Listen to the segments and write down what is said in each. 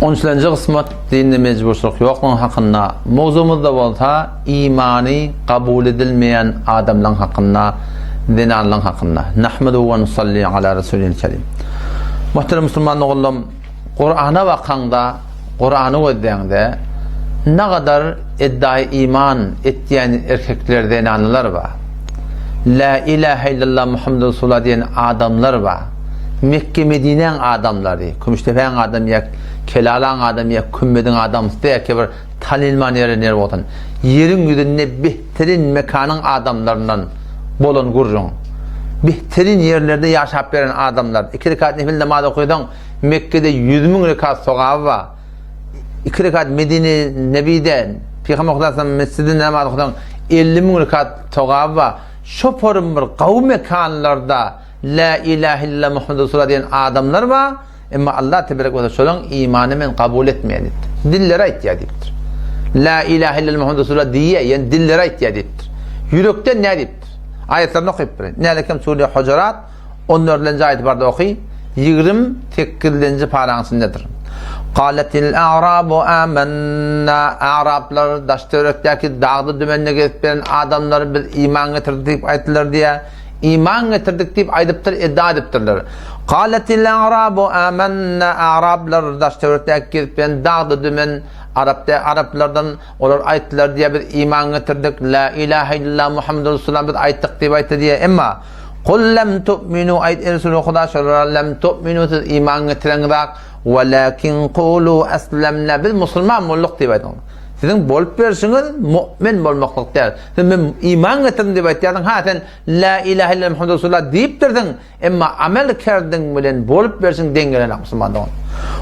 On üçlenji gysmat dinde mejburçylyk ýoklugyň hakynda, mowzugymyzda bolsa imany kabul edilmeýän adamlaň hakynda, zenanlaň hakynda. Nahmeduhu we nusalli ala Resulil kerim. Muhterem musulman doganlarym, Kur'ana bakaňda, Kur'any gözläňde nagadar eddaýy iman etýän erkekler, zenanlar bar. La ilahe illallah Muhammedur Resulullah diýen adamlar bar. Mekke Medinäň adamlary, Kümüşdepäň adamy ýa Kelalaň adamy ýa Kümmediň adamsy däl ki bir tanylman ýere ner bolsun. Ýeriň ýüzünde behterin mekanyň adamlaryndan bolan gürrüň. Behterin ýerlerde ýaşap beren adamlar. Iki rekat nefil namaz okaýsaň Mekgede 100 müň rekat sogaby bar. Iki rekat Medine Nebide Pygamber Hudaýyň mesjidinde namaz okasaň 50 müň rekat sogaby bar. Şo porun bir gawy mekanlarda La ilahe illallah Muhammed Resulullah diýen adamlar bar. Emma Allah teberek we şolaň imany men kabul etmeýän diýipdir. Dilleri aýtýar diýipdir. La ilahe illallah Muhammed Resulullah diýýär, ýani dilleri aýtýar diýipdir. Ýürekden näme diýipdir? Aýatlaryny okyp birin. Nälekem sure Hujurat On dördlenji aýaty barda oky, 28-lenji paraň içindedir. Galetil a'rabu amanna A'raplar daş-töwerekdäki dagda dümende gezip beren adamlar biz iman getirdik diýip aýtdylar diýýär. Iman getirdik diýip aýdypdyr, edda edipdirler. Galetil a'rabu amanna A'raplar daş-töwerekdäki gezip beren dagda dümen arap araplardan Olar aýtdylar diýýär, biz iman getirdik, la ilahe illallah Muhammedur Resulullah biz aýtdyk diýip aýtdy diýýär. Emma Kul lem tu'minu aýt eý Resuly Huda şolara lem tu'minu siz iman getireňizak, walakin kulu eslemna biz musulman bolduk diýip aýdyň. Siziň bolup berşiňiz mu'min bolmaklyk däl. Siz men iman getirdim diýip aýtýarsyň, ha sen la ilahe illallah Muhammedur Resulullah diýipdirsiň, Emma amel kerdiň bilen bolup berşiň deň gelenok musulman dogan.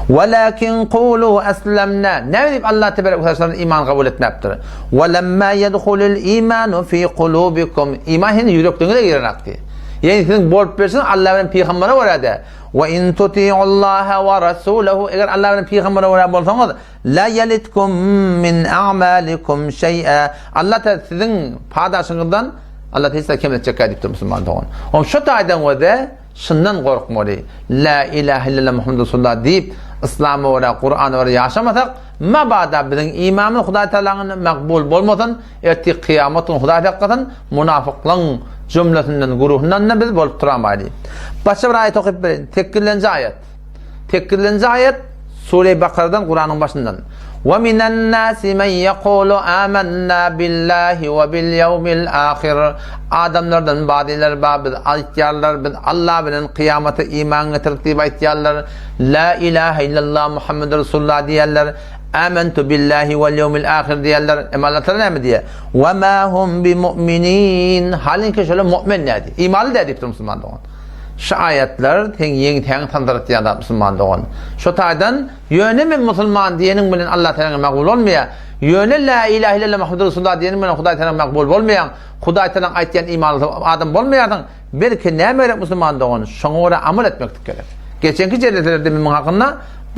Walakin kulu eslemna. Näme diýip Allah tebarek we taala iman kabul etmäpdir. Wa lemma yedhulul imanu fi kulubikum. Iman heniz ýürekliňize girenok diýip. Ýagny siziň bolup berşiň Allah bilen pygambere görä-de. Wa in tuti'ullaha wa rasulahu. Eger Allah bilen pygambere görä bolsaňyz, la yelitkum min a'malikum şeý'a. Allah Teala siziň padaşyňyzdan Allah hiç zat kem etjekkä diýipdir musulman dogan. Oň şu taýdan göze şundan gorkmaly. La ilahe illallah Muhammed Resulullah diýip, Yslama görä, Kur'ana görä ýaşamasak, mabada biziň imanymyz Hudaý Taalanyň makbul bolmasyn, ertir kyýamat gün Hudaý saklasyn, munafyklaryň jümlesinden, guruhyndan biz bolup duramaýly. Başga bir aýat okyp bereýin. Tekgirlenji aýat. Tekizlenji aýat Sure Bakaradan Kuranyň başyndan. Wa minan nasi men yekulu amanna billahi we bil ýewmil ahir. Adamlardan bazylar bar biz aýtýarlar biz Allah bilen kyýamata iman getirdik diýip aýtýarlar. La ilahe illallah Muhammed Resulullah diýýärler. Amantu billahi wal ýewmil ahir diýýärler. Emma Allah Taala näme diýýär? Wa ma hum bi mu'minin. Halinki şolar mu'min nädi? Imanly däl diýipdir musulman dogan. Şu aýatlar seň ýeňsäňi sandyratýan zat musulman dogan. Şo taýdan ýöne men musulman diýeniň bilen Allah tarapyndan makbul bolmaýar. Ýöne la ilahe illallah Muhammedur Resulullah diýeniň bilen Hudaý tarapyndan makbul bolmaýaň. Hudaý tarapyndan aýtýan imanly adam bolmaýarsyň. Belki näme gerek musulman dogan? Şoňa görä amal etmeklik gerek. Geçenki jelselerde men muň hakynda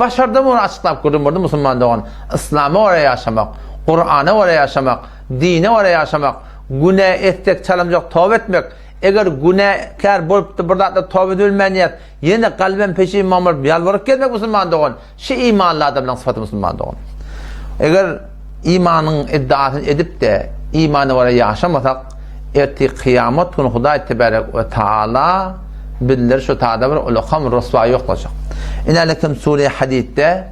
başardym ony açyklap gürrüň berdim musulman dogan. Yslama görä ýaşamak, Kurana görä ýaşamak, dine görä ýaşamak, günä etsek çalymjak toba etmek, Eger günäkär bolupdy bir zatlar toba edilmän ýat, ýene kalbem peşiman bolup ýalbaryp gezmek musulman dogan, şi imanly adamlaryň sypaty musulman dogan. Eger imanyň iddiasyny edip-de, imana görä ýaşamasak, ertir kyýamat güni Hudaý tebarek we taala bizleri şu tada bir ulakam ryswa ýoklajak. Inälekem sure Hadidde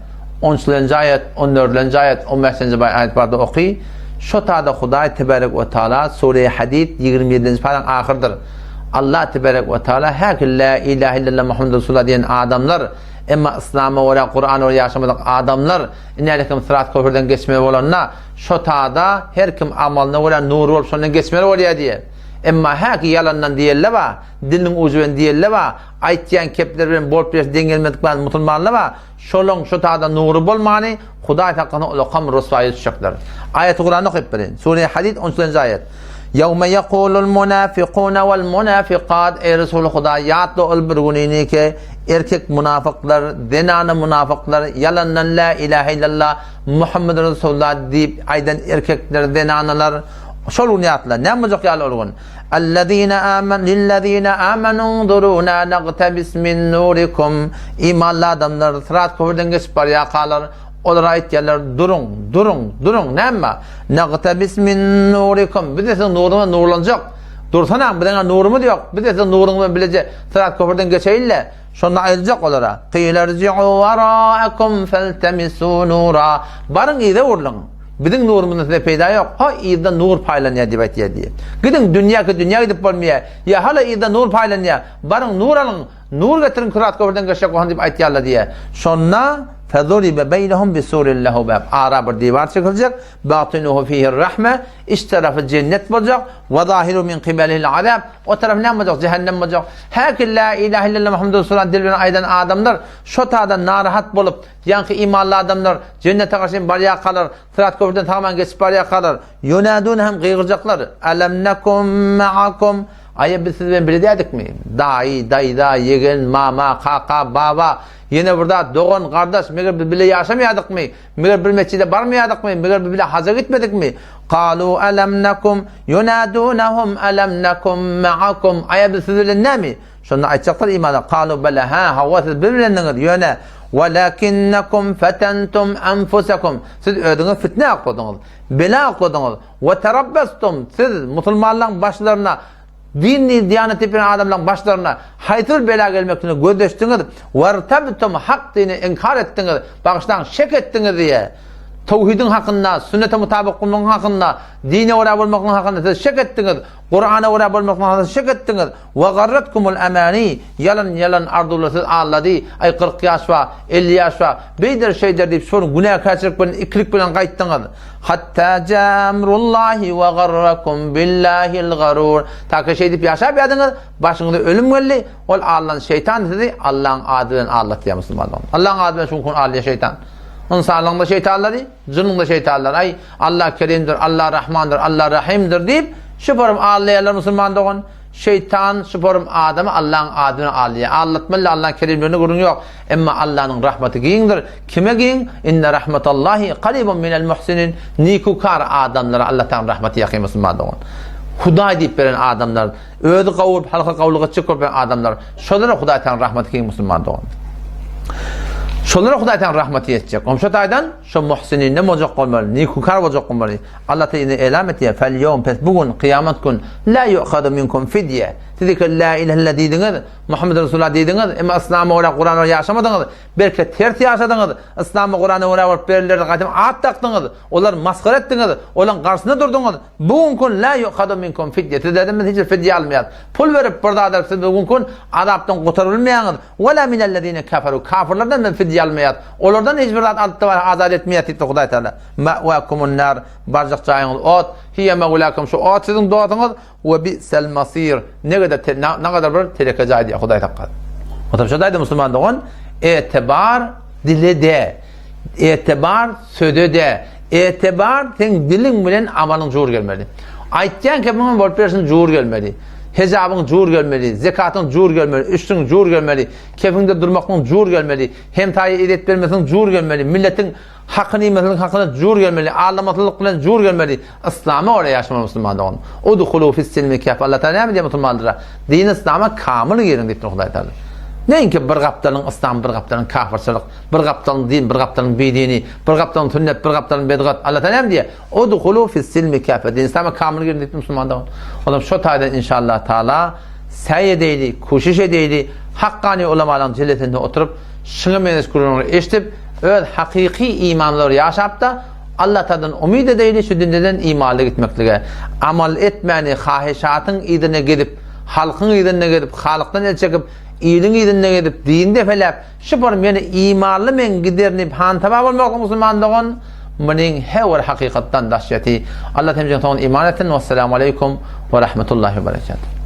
On üçlenji aýat, on dördlenji aýat, on bäşlenji aýat barada oky. Şo tada Hudaý tebarek we taala Sure Hadid 27-nji paraň ahyrdyr. Allah tebarek we taala häki la ilahe illallah Muhammed Resulullah diýen adamlar, emma Yslama görä, Kurana görä ýaşamadyk adamlar inälekim syrat köprüden geçmeli bolanda, şo tada her kim amalyna görä nur bolup şondan geçmeli bolýar diýer. Emma häki ýalandan diýelle bar, diliniň ujy bilen diýelle bar, aýtýan kepleri bilen bolup bilesi deň gelmedik bar musulmanlar bar. Şolaň şu tada nury bolmany Hudaý saklasyn ulakam ryswaýa düşjekler. Aýaty Kurany okyp bereýin. Sure Hadid 13-nji aýat. Ýewme ýekulul munafikune wal munafikat Eý Resul Hudaý ýatla ol bir gününi ki erkek munafyklar, zenana munafyklar ýalandan la ilahe illallah Muhammed Resulullah diýip aýdan erkekler, zenanalar. Şol gün ýatla, näme boljak ýaly ol gün? Allazina aman lillazina amanu zuruna naqtabis min nurikum. Imanly adamlar syrat köprüden geçip barýarkalar, olara aýtýarlar, duruň, duruň, duruň, näme? Naqtabis min nurikum. Biz siziň nuruňyzdan nurlanjak. Dursana, biziň nurumyz ýok. Biz siziň nuruňyz bilen bileje syrat köprüden geçeýin-le. Şonda aýdyljak olara, Qilerji'u wara'akum feltemisu nura. Baryň yza urluň. Biziň nurumyzdan size peýda ýok. Ha yzda nur paýlanýar diýip aýtýar diýýär. Gidiň dünýä ki dünýä gidip bolmaýar. Ýa hala yzda nur paýlanýar. Baryň nur alyň, nur getiriň Kyrat köprüden geçjek bolsaň diýip aýtýarlar diýýär. Şonda feduribe beýnehum bisurin lehu bab. Ara bir diwar çekiljek. Batynuhu fihir rahme, iç tarafy jennet boljak, we zahiru min kibelihil azab, o tarafy näme boljak, jähennem boljak. Häki la ilahe illallah Muhammedur Resulullah dil bilen aýdan adamlar şo taýdan narahat bolup, ýaňky imanly adamlar jennete garşy barýarkalar, syrat köprüden sag-aman geçip barýarkalar, ýunadun hem gygyrjaklar, Alam nakum ma'akum, aýa biz siz bilen bile dädikmi? Daýy, daýza, ýegen, mama, kaka, baba, ýene bir zat, dogan, gardaş, meger biz bile ýaşamaýardykmy? Meger bir mesjide barmaýardykmy? Meger biz bile haja gitmedikmi? Kalu alam nakum yunadunahum alam nakum ma'akum. Aýa biz siz bilen nämi? Şonda aýtjaklar imana kalu bala ha hawa siz biz bilendiňiz ýöne walakinnakum fatantum anfusakum. Siz özüňiz fitne okladyňyz. Bela okladyňyz. We tarabbastum. Siz musulmanlaryň başlaryna Din diýip diýanet diýip ýören adamlaryň başlaryna haýsy bir bela gelmekligini gözleşdiňiz, wertabtum hak dini inkar etdiňiz, bagyşlaň şek etdiňiz diýe. Towhidiň hakynda, sünnete mutabyk bolmagyň hakynda, dine görä bolmaklygyň hakynda siz şek etdiňiz, Kurana görä bolmaklygyň hakynda şek etdiňiz. We garratkumul amani, ýalan ýalan arzuwlar sizi aldady, aý 40 ýaş bar, 50 ýaş bar, beýder şeýder diýip şol günäkärçilik bilen ikilik bilen gaýtdyňyz. Hatta jaa emrullahi we garrakum billahil garur. Ta ki şeýdip ýaşap ýadyňyz, başyňyza ölüm geldi, ol aldan şeýtan sizi Allaň ady bilen aldatýar musulman dogan. Allaň ady bilen şu gün alýar şeýtan. Ynsanlygyň-da şeýtanlary, jynyň-da şeýtanlary. Aý, Allah Kerimdir, Allah Rahmandyr, Allah Rahimdir diýip, şu forum aldaýarlar musulman dogan. Şeýtan şu forum adamy Allaň ady bilen aldaýar. Aldatmaly Allaň kerimligine gürrüň ýok. Emma Allanyň rahmaty giňdir. Kime giň? Inne rahmatallahi karibun minel muhsinin. Nikukar adamlara Allah Taganyň rahmaty ýakyn musulman dogan. Hudaý diýip beren adamlar, özi gowuryp halka gowulyk etjek bolup beren adamlar, şolara Hudaý Taganyň rahmaty giň musulman dogan. Şolara Hudaý Taganyň rahmaty ýetjek. Onşa taýdan şo muhsininden boljak bolmaly, nikukar boljak bolmaly. Allah Tagala indi elam etýär, Fel ýewm pes bu gün kyýamat gün la yu'khadu minkum fidýe. Siz iki la ilahe illa diýdiňiz, Muhammed Resulullah diýdiňiz, emma Yslama görä Kurana görä ýaşamadyňyz, belki ters ýaşadyňyz, Yslama Kurana görä bolup berilerde gaýtam at dakdyňyz, olary masgara etdiňiz, olaryň garşysyna durduňyz. Bu gün kun la yu'khadu minkum fidýe. Sizlerden biz hiç bir fidýe almaýarys. Pul berip bir zat alyp siz bu gün kun azapdan gutaryp bilmeýäňiz. Ve la minellezine kaferu. Kafirlerden biz fidýe almaýarys. Olardan hiç bir zat alyp da azat etmeýäris diýipdir Hudaý Taala. Ma'wakumun nar. Barjak jaýyňyz ot. Hiýe mawlakum. Şu ot siziň dostuňyz. We bi'sel masir, ne gadar ne gadar bir teleke jaý diýýär Hudaý saklasyn. Otam şo daýda musulman dogan, etibar dile de, etibar söze de, etibar seň diliň bilen amalyň jur gelmeli. Aýtýan kepiň bolup bersin jur gelmeli. Hejabyň jur gelmeli, zekatyň jur gelmeli, üstüň jur gelmeli, kefiňde durmaklygyň jur gelmeli, hemsaýa ezýet bermesiň jur gelmeli, milletiň Hakyny iýmezlik hakyna jur gelmeli, aldamatlylyk bilen jur gelmeli. Yslama görä ýaşamaly musulman dogan. Udhulu fis-silmi kâffe. Allah Taala näme diýýär musulmanlara? Dini yslama kamyl giriň diýipdir Hudaý Taala. Näinki bir gapdalyň yslam, bir gapdalyň kafyrçylyk, bir gapdalyň din, bir gapdalyň bidini, bir gapdalyň sünnet, bir gapdalyň bedgat. Allah Taala näme diýýär? Udhulu fis-silmi kâffe. Dini yslama kamyl giriň diýipdir musulman dogan. Olam şo taýdan inşallah Taala säý edeýli, kuşiş edeýli, hakkany ulamalaryň jelesinde oturyp, şuňa meňzeş gürrüňleri eşidip, öz hakyky imanlary ýaşap-da, Allatagaladan umyt edeýli şu dünýeden imanly gitmeklige. Amal etmäni hahyşatyň yzyna gezip, halkyň yzynda gezip, Halykdan el çekip, iliň yzynda gezip, dini depeläp, şu bir meni imanly men giderin diýip hantama bolmaklyk musulman dogan, munyň her bir hakykatdan daş ýeti. Allah hemmämiziň soňuny iman etsin. Wessalamu aleýkum we rahmetullahi we berekatuh.